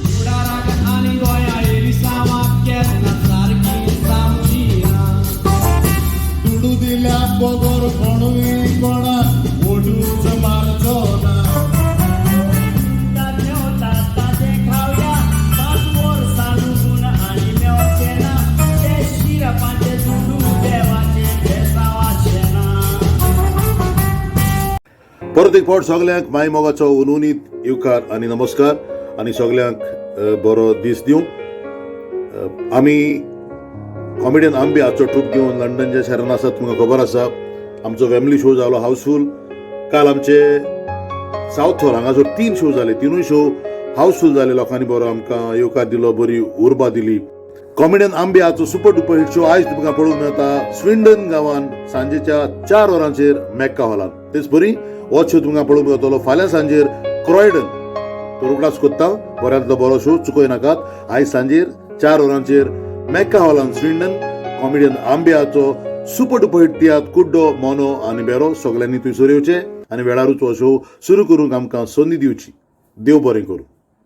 फुडाराक आनी गोंया एलिसांवाक केन्ना सारकी जावची ना. दुडू दिल्या बगर कोणूय कोणाक वोटूच मारचो ना. मेवता ताजें खावया, 5 वर्सां लुगून आनी मेवचें ना. ते शिरपाचे दुडू देवाचें बेसांवाचें ना. परत एक फावट सगल्यांक माय मोगाचो उनुनीत येवकार आनी नमस्कार आनी सगल्यांक बरो दीस दिवं. आमी कॉमेडियन आंबे हाचो ट्रूप घेवन लंडनच्या शहरान आसात. तुमकां खबर आसा, आमचो फॅमिली शो जालो हाऊसफूल. काल आमचे सावथ हॉल हांगासर तीन शो जाले, तिनूय शो हाऊसफूल जाले. लोकांनी बरो आमकां येवकार दिलो, बरी उर्बा दिली. कॉमेडियन आंबे हाचो सुपर डुपर हिट शो आयज तुमकां पळोवंक मेळटा स्विंडन गांवान सांजेच्या 4 वरांचेर मेक्का हॉलान. तेच परी हो शो तुमकां पळोवंक मेळटलो फाल्यां सांजेर क्रॉयडन. तो रोखडोच कोत्ता, बऱ्यांतलो बरो शो चुकोय नाकात. आयज सांजेर 4 वरांचेर मेक्का हॉलान स्विंडन कॉमेडियन आंब्याचो सुपर डुपर हिट तियात्र कुड्डो, मोनो आनी बेरो. सगल्यांनी थंयसर येवचें आनी वेळारूच हो शो सुरू करूंक आमकां संदी दिवची. देव बरें करूं.